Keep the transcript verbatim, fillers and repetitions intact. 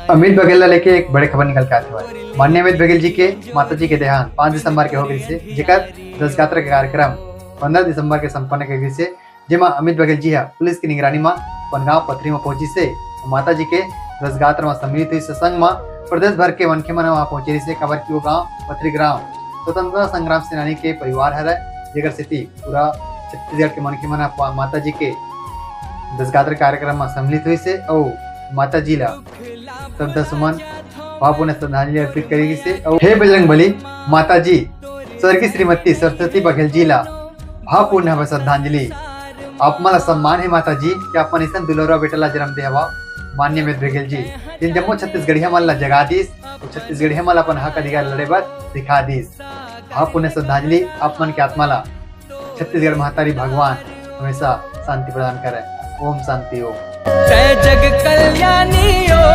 अमित बघेल ला लेके एक बड़े खबर निकल के आत हवय। माननीय अमित बघेल जी के माता जी के देहांत पाँच दिसंबर के हो गइस हे, जेकर रथगात्रा के कार्यक्रम पंद्रह दिसंबर के संपन्न करे गइस हे, जेमा अमित बघेल जी ह पुलिस के निगरानी म अपन गांव पथरी म पहुंचिस हे। माता जी के रथगात्रा म सम्मिलित होइस हे। संग म प्रदेश भर के मनखे मन ह वहां पहुंचे रहिस हे, काबर कि वो गांव पथरी ग्राम स्वतंत्रता संग्राम सेनानी के परिवार हरय, जेकर सेती पूरा छत्तीसगढ़ के मनखे मन ह पा-, माता जी के रथगात्रा कार्यक्रम म सम्मिलित होइस हे अउ माता जी ला श्रद्धा सुमन भावपूर्ण श्रद्धांजलि अर्पित करे गिस हे। अउ हे बजरंग बली, माता जी स्वर्गीय श्रीमती सरस्वती बघेल जी ला भावपूर्ण हवे श्रद्धांजलि। आप मन ला सम्मान हे माता जी कि आप मन अइसन दुलरवा बेटा ला जन्म दे हवा, माननीय अमित बघेल जी, जिन जम्मो छत्तीसगढ़िया मन ला जगा दिस, अउ छत्तीसगढ़िया मन ला अपन हक अधिकार लड़े बर सिखा दिस। भावपूर्ण श्रद्धांजलि। आप मन के आत्मा ला छत्तीसगढ़ महतारी भगवान हमेशा शांति प्रदान करे। ओम शांति ओम। जय जग कल्याणी ओ